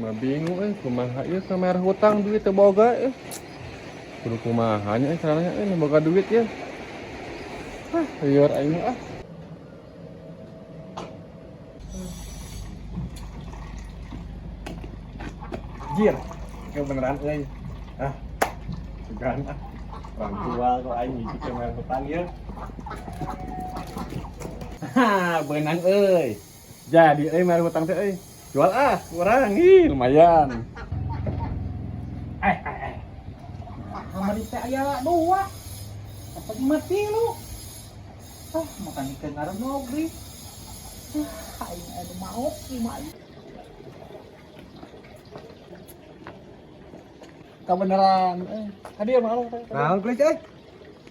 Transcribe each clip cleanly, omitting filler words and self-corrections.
Mah bingung euy, kumaha ieu kamar hutang duit teu boga euy. Kudu kumaha nya euy carana euy boga duit ya. Ah, lieur aing ah. Jir, kebeneran euy. Ah, sugan ah. Orang jual kok aing hiji teh bayar hutang ieu. Haha, beunang euy. Jadi euy bayar hutang teh euy. Jual ah, kurang ih lumayan. Eh, eh, eh. Kamari teh aya dua. Apa mati lu? Ah, makan ikan ngaran beli. Ah, aing anu maok lima. Kebeneran euy. Hadiah mah teh. Nah, geus euy.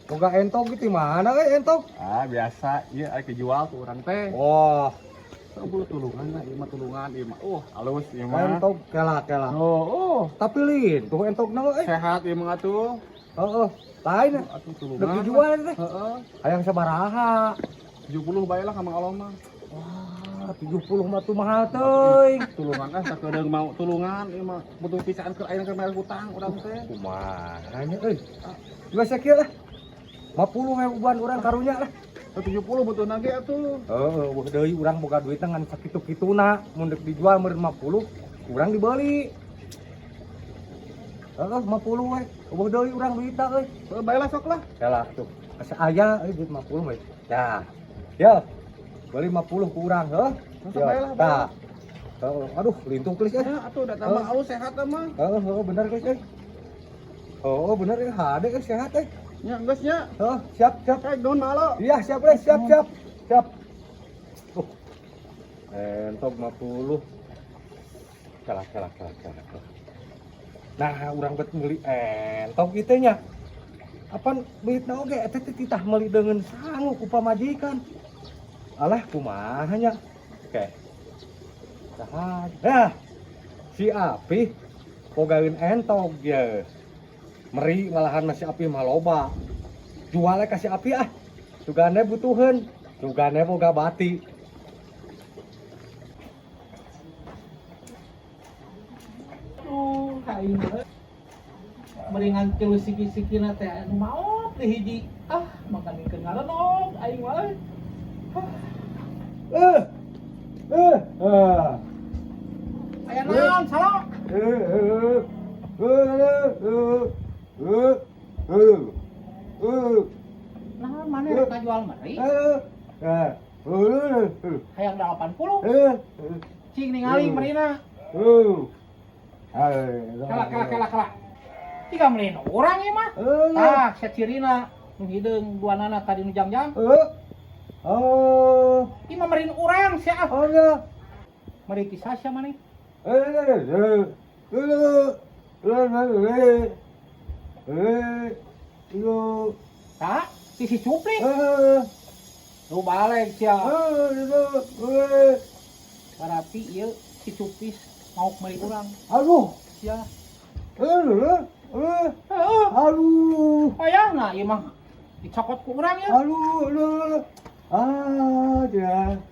Boga entog gitu mana euy entog? Ah, biasa ieu aya kejual ku urang teh. Wah, 10 tulungan lah, ieu mah tulungan ieu mah. Halus ieu mah. Entog kela kela. Oh, oh, Tapi lin, tuh entogna euy. Sehat ieu mah atuh. Heeh, lain Atuh tulungan. Dek dijual teh. Heeh. Hayang sabaraha? 70 bae lah ka Mang Alo mah. Wah, 70 mah tuh mahal teuing. Tulungan ah sakedeung mau tulungan ieu mah butuh pisan keur ayeuna keur bayar hutang urang teh. Kumaha nya euy. Geus sakieu lah. 50 we uban urang karunya lah. 70 butuh nage atuh. Heeh, eueuh deui urang boga duitna ngan sakitu-kituna, mun deuk dijual meureun 50, urang dibeli. Heeh, 50 we. Eueuh deui urang duitna euy. Heuh, bae lah sok lah. Yalah tuh. Asa aya euy duit 50 we. Tah. Ya. Beli 50 ku urang heuh. Masa bae lah, bae Tah. Heeh, aduh lintung geus euy. Ya atuh da tambah alus sehat mah. Heeh, heeh bener geus euy. Oh, bener euy, hade euy sehat euy. Nya geus nya. Heeh, siap, siap. Kayak don malo. Iya, siap euy, siap, siap. Siap. Entog 50. Kalah, kalah, kalah, kalah, kalah. Nah, urang bet meuli entog ieu nya. Apan duitna oge eta teh titah meuli deungeun sangu ku pamajikan. Alah kumaha nya. Oke. Saha? Nah, si Api bogaeun entog ye. Meri malahan masih Api mah loba. Jualnya ka si Api ah. Sugane butuheun, sugane boga bati. Aduh, aing euy. Mendingan tilu siki-sikina teh anu maok di hiji. Ah, makan ikan ngarenog aing mah euy. Eh. Eh. Eh. Aya naon salo? Eh. Eh. Eh. Eh. Eh. Eh. Eh. Nah, mana rek ngajual meri? Eh. Eh. Eh. Hayang 80. Eh. Cing ningali merina. Eh. Kala kala kala kala. Tiga melin urang ieu mah. Eh. Tah, sacirina nu hideung duanana tadi nu jang-jang. Eh. Oh. Ieu mah merin urang sia ah. Oh ya. Meri ti sia maneh? Eh. Eh. Eh. Eh. Eh. Eh. Tah, ti si cuplik. Eh. Nu balik sia. Eh. Berarti ieu si cupis mau meri urang. Aduh. Sia. Eh. Eh. Heeh. Aduh. Hayangna ieu mah dicokot ku urang ya. Aduh. Aduh. Ah, dia.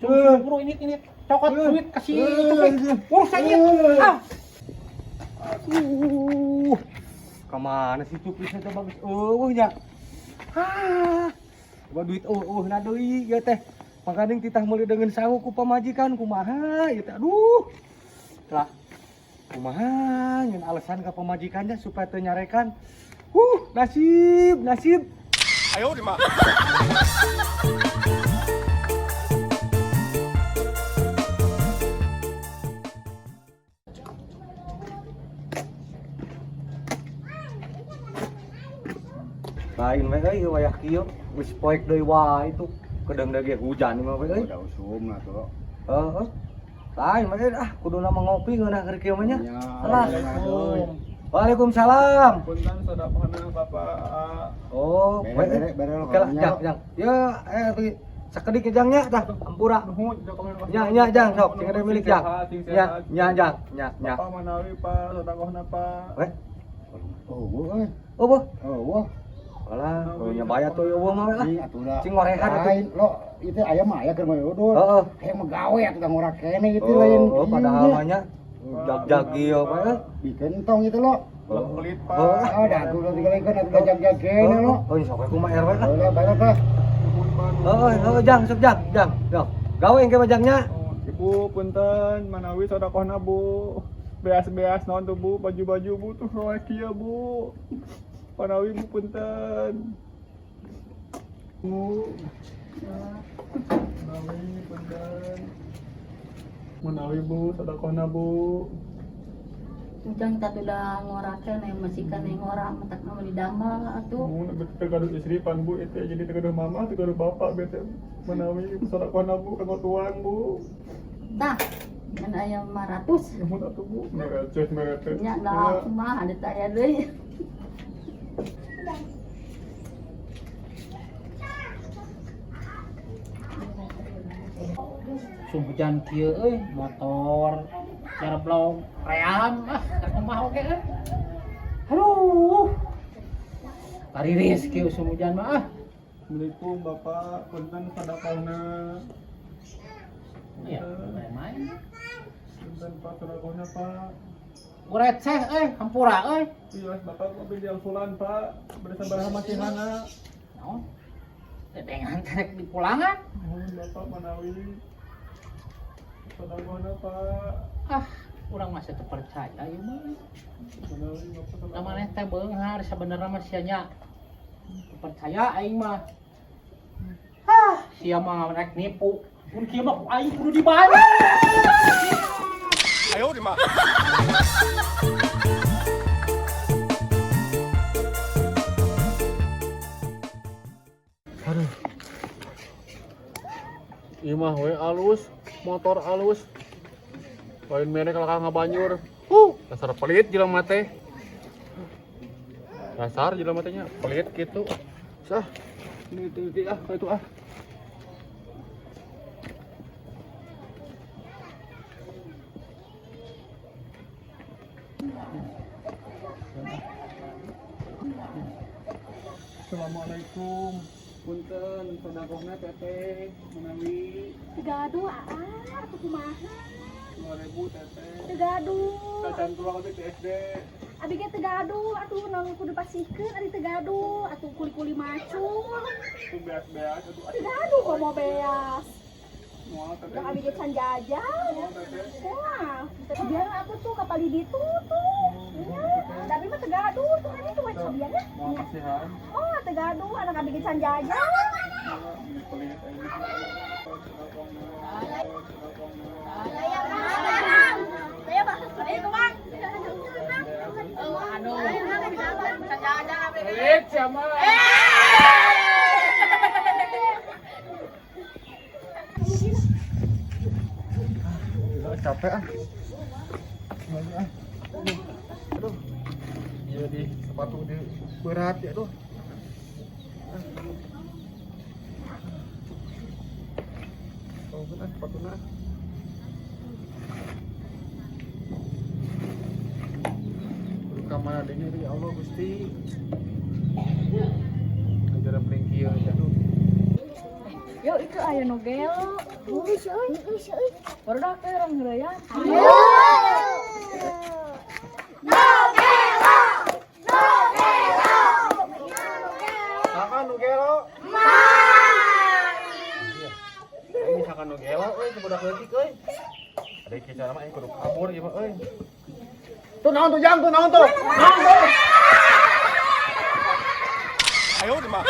Cung buru ini cokot duit ke si cuplik. Urus aja. Ah. Aduh. Kemana sih cupisnya teh bagus eueuh nya. Ah. Coba duit eueuh na deui ieu teh. Pangkading titah meuli deungeun sangu ku pamajikan kumaha ieu teh aduh. Lah. Kumaha nyeun alasan ka pamajikannya supaya teu nyarekan. Nasib, nasib. Ayo di mah. Lain we euy wayah kieu geus poek deui wae itu. Kedeung deui hujan mah we euy. Udah usum lah tuh. Heeh. Lain mah ah kuduna mah ngopi ngeunah keur kieu mah nya. Alah. Assalamualaikum. Waalaikumsalam. Punten sadapana Bapak. Oh, Bere, we bere, bere lo Oke lah, karunya jang, lo. jang. Ya, sakedik ya jang nya tah, ampura. Nuhun, jokowi. Nya, nya jang sok, sing ada milik jang. Sing Nya, sehat. nya jang, nya, nya. Bapak manawi Pak, sodakohna Pak. We. Oh, euy. Oh, boh. Oh, wah. Alah, kalau nya bayar tuh eueuh mah we lah. Ih, atuh da. Cing ngorehan atuh. Lain lo, itu ayam mah aya keur ngoyodon. Heeh. Hayang mah gawe atuh da ngorak keneh itu lain. Oh, padahal mah nya. Jag-jag ieu Pak eh. Bikin tong itu lo. Pelit, Pak. Oh, Ah, dah tuh udah digalingkeun atuh jag-jag kene lo. Oh, sok we kumaha RW lah. Udah bayar lah. Nuhun, Pak. Oh, oh, jang, sok jang, jang. Jang. Gawe engke mah jangnya. Oh, Ibu punten manawi sodakohna Bu. Beas-beas naon tuh Bu, baju-baju Bu tuh roek kieu Bu. Manawi Bu punten. Bu. Manawi punten. Manawi Bu sodakohna Bu. Ujang tak udah ngorakeun yang masikan yang ngora mentak nama di damel atuh. Mun teu gaduh istri pan Bu itu jadi teu gaduh mama, teu gaduh bapak bete. Manawi sodakohna Bu kanggo tuang Bu. Tah, ngan aya 500. Nuhun atuh Bu. Mereceh mereceh. Nya dah kumaha ada taya deui. Sung hujan kieu euy, motor jareblong ream ah keur kumaha oge euy. Aduh. Pariris kieu usum hujan mah ah. Assalamualaikum Bapak, punten sodakohna. Iya, main-main. Punten Pak sodakohna Pak. Ureceh euy, hampura euy. Iya, Bapak kok beli angsulan Pak. Beri sabaraha masihana. Naon? Dedengan terek di pulangan. Nuhun Bapak manawi. Sodakohna Pak. Ah, urang masih teu percaya ieu mah. Manawi Bapak sodakohna. Da maneh teh beunghar sabenerna mah sia nya. Teu percaya aing mah. Hah, sia mah rek nipu. Mun kieu mah ku aing kudu dibayar. Aduh. Ieu mah we alus, motor alus. Lain merek kalau ngabanyur. Dasar pelit jelema teh. Dasar jelema teh nya pelit gitu. Sah. Ini itu itu ah, itu ah. Assalamualaikum. Punten, sodakohna teteh menawi Teu gaduh aa, atuh kumaha? 2000 teteh. Teu gaduh. Cacan tuang abdi ti SD. Abi ge teu gaduh, atuh naon kudu pasihkeun ari teu gaduh, atuh kuli-kuli macul. Ku beas-beas atuh Teu gaduh komo beas. Moal teteh. Da abi ge can jajan. Moal teteh. Wah, biar aku tuh kapal di ditu tuh. Nya, da abi mah teu gaduh tuh kan itu we cobian ya. Moal kasihan. Oh, teu gaduh anak abi ge can jajan. Moal pelit aing. Pelit sia mah. Gila, capek ah. Lagi ah. Aduh. Aduh. Iya di sepatu di berat ya tuh. Oh, benar sepatunya. Kudu ka mana deui nya, ya Allah Gusti. Ajaran pelingkieu aja tuh. Yo itu aya nu gelo. Geus euy, geus euy. Barudak teh urang heureuyan. Saha nu gelo? Iya. Aing misalkan nu gelo euy ke budak leutik euy. Ada kieu mah aing kudu kabur ieu mah euy. Tuh naon tuh jang tuh naon tuh? Naon tuh? Ayo di mah.